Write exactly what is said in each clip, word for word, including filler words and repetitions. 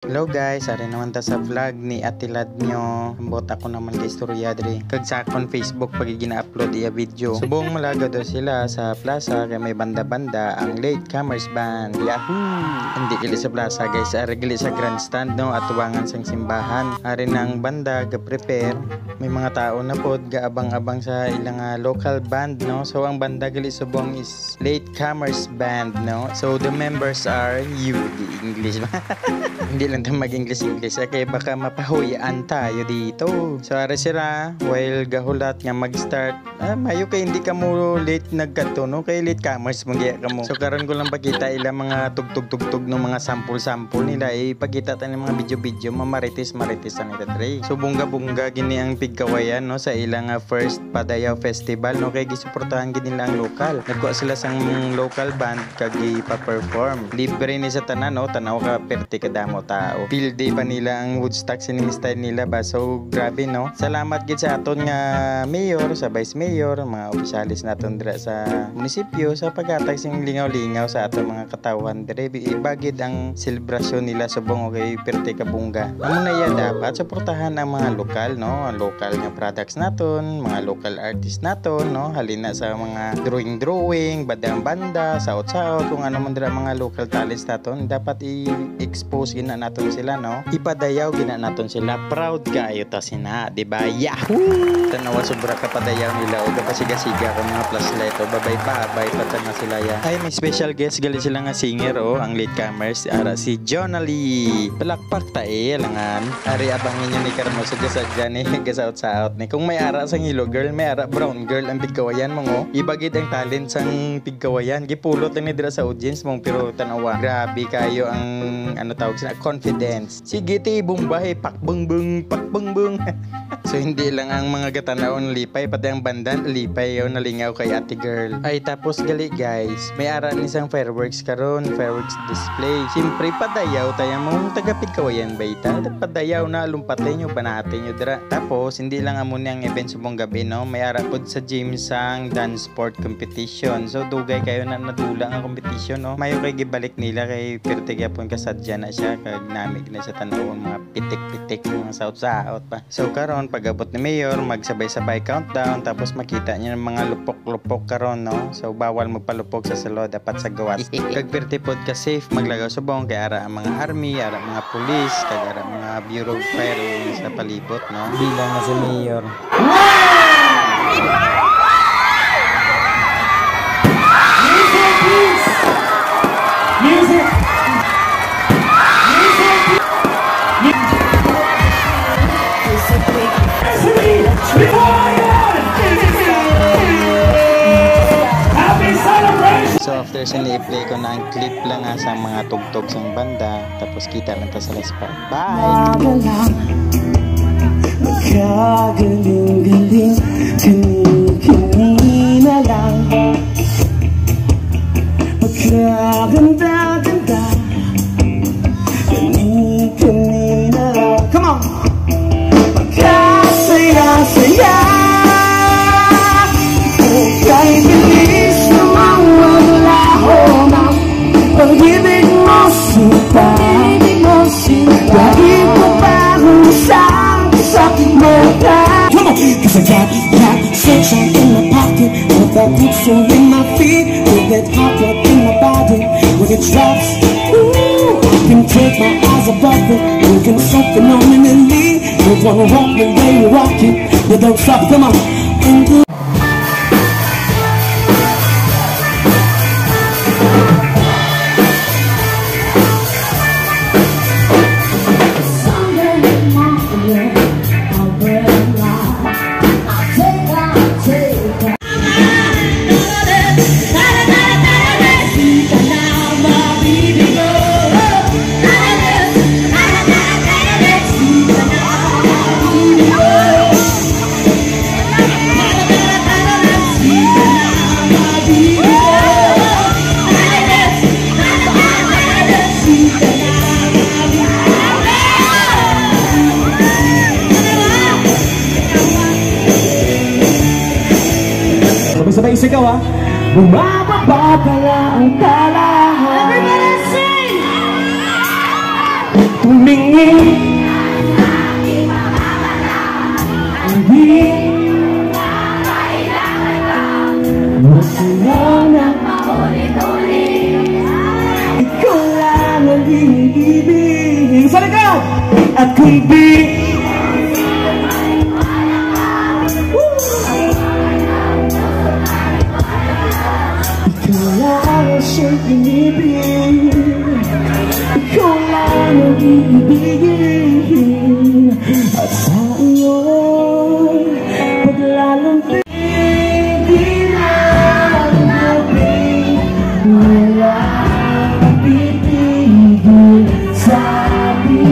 Hello guys, ari naman ta sa vlog ni Ate Lad nyo. Ambot ako naman kay istorya diri. Kag sa akon Facebook pag gina-upload iya video. Subong malaga daw sila sa plaza kay may banda-banda ang Late Comers Band. Yahoo! Hindi gali sa plaza guys, ari gali sa grandstand no, atubangan sang simbahan. Ari na ang banda ga-prepare. May mga tao na pod gaabang-abang sa ilang ah, local band no. So ang banda gali subong is Late Comers Band no. So the members are you, di English ba? Hindi lang ta mag-English-English, eh, kay baka mapahuyaan tayo dito. So, ari sila, while gahulat nga mag-start, ah, mayo kay hindi ka mo late nagkadto, no? Kay late comers man gaya ka mo. So, karon ko lang pakita ila mga tugtog-tugtog ng mga sample-sample nila. Eh, ipakita ta ni mga video-video, mamarites-marites ang ila dre. So, bungga-bungga gini ang pigkawayan, no? Sa ilang ah, first Padayaw Festival, no? Kay gisuportahan gid nila ang lokal. Nagkuha sila sang local band kag gipa-perform. Libre ni sa tanan, no? Tanaw ka, perte ka damo tao. Field day pa nila ang Woodstock, sining style nila ba? So, grabe, no? Salamat gid sa aton nga mayor, sa vice mayor, mga opisyalis naton dira sa munisipyo sa paghatag sing lingaw-lingaw sa aton mga katawhan diri. Iba gid ang selebrasyon nila subong, okay, perte ka bungga. Amo na iya dapat suportahan ang mga lokal, no? Ang lokal nga products naton, mga local artist naton, no? Halin na sa mga drawing-drawing, badang banda, saot-saot, kung ano man dira mga local talents naton, dapat i-expose gina naton sila, no? Ipadayaw gina naton sila. Proud kaayo ta sina, di ba? Yahoo! Tanawa, sobra ka padayaw nila o kapasiga-siga ka mga flashlight o babay-babay pa tana sila ya. Ay, may special guest gali sila nga singer, oh, ang latecomers, ara si Jonali. Palakpak ta eh, alangan. Ari, abangin nyo ni karmo sa sadya ni gasaot-saot ni. Kung may ara sang yellow girl, may ara brown girl ang pigkawayan mo, ngo. Iba gid ang talent sang pigkawayan. Gipulot lang ni dira sa audience mo, pero tanawa. Grabe kayo ang, ano tawag sila, confidence. Sige, ti, bombahe, pakbungbung, pakbungbung. So, hindi lang ang mga gatanaon lipay, pati ang bandan lipay, yo, nalingaw kay ate girl. Ay, tapos gali, guys, may ara ni sang fireworks karon, fireworks display. Siyempre, padayaw tayo mong taga-Pigkawayan, bay ta. Padayaw na, lumpatay nyo, banatay nyo dira. Tapos, hindi lang amo ni ang event subong gabi, no? May ara pod sa gym sang dance sport competition. So, dugay kayo na nadula nga competition, no? Mayo kay gibalik nila kay perte gyapon kasadya na siya, kag nami na siya tanawon mga pitik-pitik, mga saot-saot pa. So, karon, pag-abot ni Mayor, magsabay-sabay countdown, tapos makita niyo ang mga lupok-lupok karon, no? So, bawal magpalupok sa sulod, dapat sa gawas. Kag perte pod ka safe maglagaw subong kay ara ang mga army, ara ang mga pulis, kag ara ang mga Bureau of Fire sa palibot, no? Bilang na si Mayor. Music, please! Music! Music! Happy celebration! So, after sini, i-play ko na ang clip lang, ah, sa mga tugtog sang banda. Tapos kita lang ta sa last part. Bye! Mga lang, magkagaling-galing, kini-kini na lang. Magkaganda-ganda, kani-kani na lang. Come on! Magkasaya-saya, kay bilis namang maglaho na. Pag-ibig mo sinta, pag-ibig mo sinta, lagi ko pa kung saan sa mata. Come on! 'Cause I got, got sunshine in my pocket, with that good soul in my feet, with that hot blood in my body. When it drops, ooh, I can take my eyes above it, moving so phenomenally. You wanna rock the way you rock it, you don't stop, come on. And do Sabay-sabay sigaw, ha? Bumababa pala ang tala. Everybody sing! Mingi. Hindi. Masaya na. Ikaw lang ang iniibig. Sa likod! At kung di Ikaw lang ang siyang inibig. Ikaw lang ang iibigin. At sa iyo, paglalambing, di na malamig, walang pipigil. Sabi,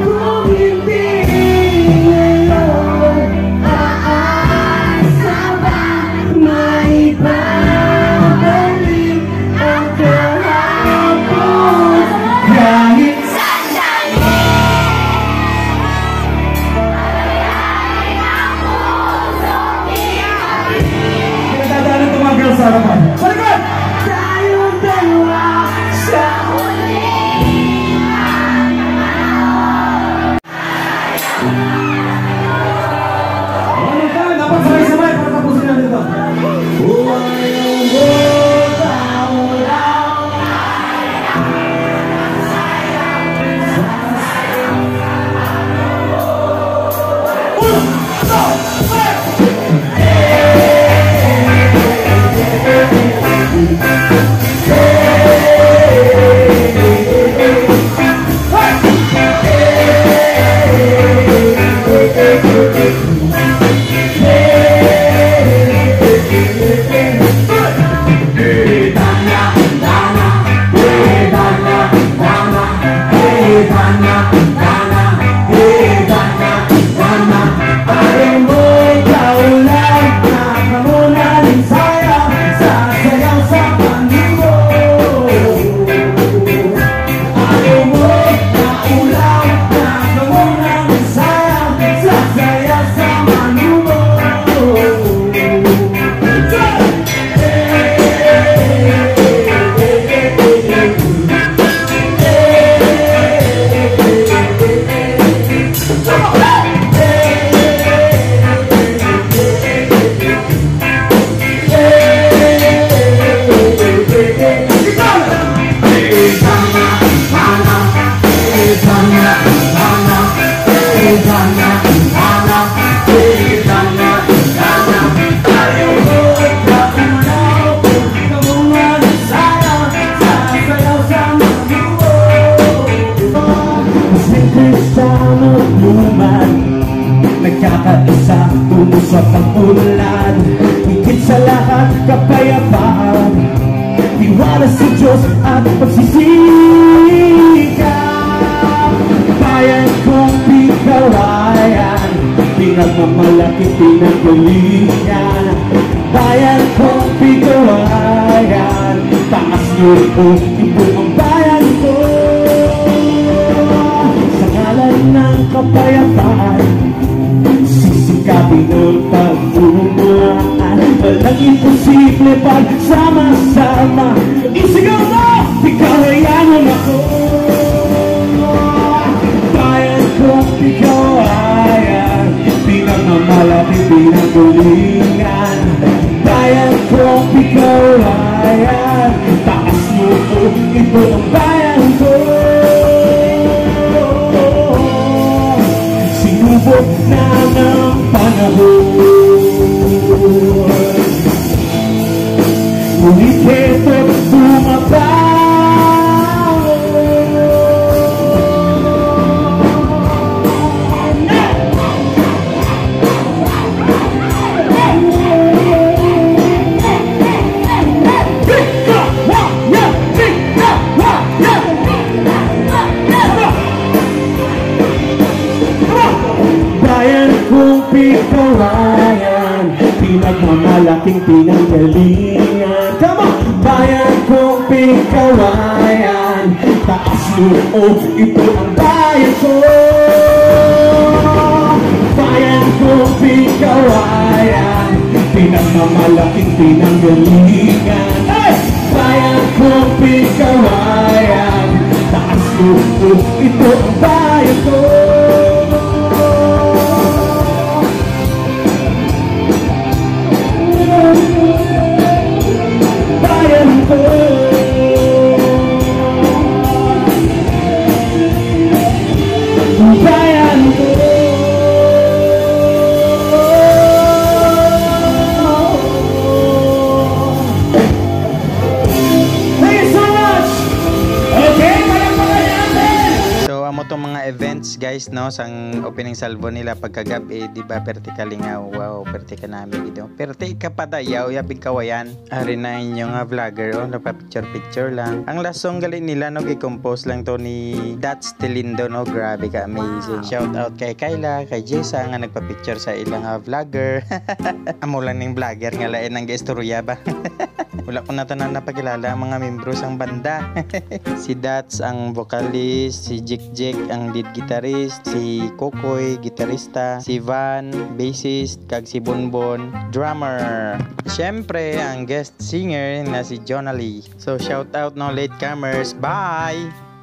kung hindi ngayon, aasa ba maibabalik ang kahapon? Kahit sandali, ang puso pinapili. Pinagdadaanan ko, mga girls, sa harapan. Sa likod! Tayong dalawa sa huling araw. Ano ka? Dapat sabay-sabay para tapusin natin ito. Sing Kristiyano luman, nagkakaisa, umusok ang ulan. Higit sa lahat, kapayapaan, tiwala sa Diyos at pagsisikap. Bayan kong pigawayan, pinagmamalaki, pinanggalingan. Bayan kong pigawayan, taas loob, ito ang bayan ko. Sa ngalan ng kapayapaan, sisikapin ang pagmamahal. Walang imposible pag sama-sama. Isigaw mo, ikaw ay ano na ko. Bayan kong pigawayan, pinagmamalaki, pinanggalingan. Bayan kong pigawayan, taas loob, ito ang bayan ko. Sinubok na ng panahon. Ngunit heto't bumabawi. Bayan kong pigawayan, pinagmamalaking pinanggalingan. Come on! Bayan kong pigawayan, taas loob, ito ang bayan ko. Bayan kong pigawayan, pinagmamalaking pinanggalingan. Hey! Bayan kong pigawayan, taas Ito ang bayan ko. Bayan ko. Bayan ko. Thank you so much. Okay, palakpakan natin. So, amo tong mga events, guys, no, sang opening salvo nila pagkagab-i, di ba, perte ka lingaw, wow, perte ka nami, gid, no? Perte ka padayaw, yabig kawayan. Ari na inyo nga vlogger, oh, nagpa-picture-picture lang. Ang last song gali nila, no, gi-compose lang to ni Dats Telindo, no, grabe ka amazing. Shout out kay Kyla, kay Jessa nga nagpa-picture sa ilang, ah, vlogger. Amo lang ning vlogger nga lain ang gaistorya ba? Wala ko na tanan napakilala ang mga membro sang banda. Si Dats ang vocalist, si Jik Jik ang lead guitarist, si Kokoy gitarista, si Van bassist, kag si Bonbon drummer. Siyempre, ang guest singer na si Jonali. So, shout out, no, latecomers. Bye!